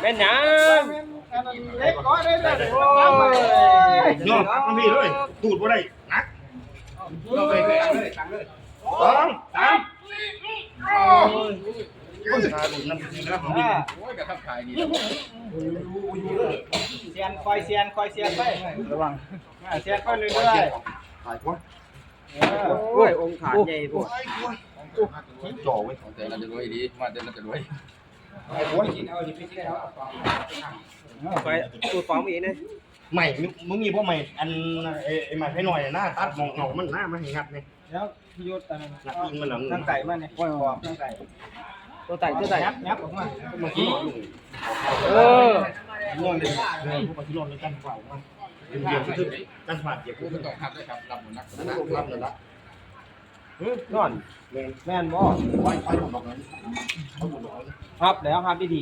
ແມ່ນຫຍັງ? ເລັກນ້ອຍເດ້ ໂອ້ຍ ຍອມຮັບມັນພີ້ເລີຍ ຕູດບໍ່ໄດ້ ໜັກ ສອງ ສາມ ໂອ້ຍ ນຳພີ້ນະ ສຽນ ຄອຍສຽນ ຄອຍສຽນໄປ ລະວັງ ອ່າ ສຽນໄປເລື້ອຍໆ ຕາຍກວ່າ ເອີ ໂອ້ຍ ອົງຂານໃຫຍ່ໂພດ ຈ່ອເວີຍ ຂອງແຕ່ລະຈະລວຍດີ ມາແຕ່ລະຈະລວຍ ໄປ ຕູດຟອງອີກນະ ໄມ້ ມຶງມີບໍ່ໄມ້ ອັນ ໄອ້ ໄມ້ໄຜ່ນ້ອຍນະ ຕັດໝ່ອງເຫງົາມັນນະ ມາໃຫ້ງັດນີ້ ແລ້ວ ພິຍຸດອັນນັ້ນ ນັກອີງມັນນະ ທາງໃຕ້ມານີ້ ປອກທາງໃຕ້ ຕົວໃຕ້ ຕົວໃຕ້ ຫຍັບ ຫຍັບອອກມາ ມາຊິລອດ ເອີ ລອດເລີຍ ເອີ ມາຊິລອດເລີຍ ກັນຂວາອອກມາ ເປັນດຽວຄືກັນຂວາດຽວ ໂອ້ ມັນຕ້ອງຮັບເດີຄັບ ຮັບໝົດນະ ຮັບແລ້ວລະ ຫື ນອນ ແມ່ນ ແມ່ນບໍ່? ໄວ້ ໄວ້ ຮັບແລ້ວ ຮັບດີ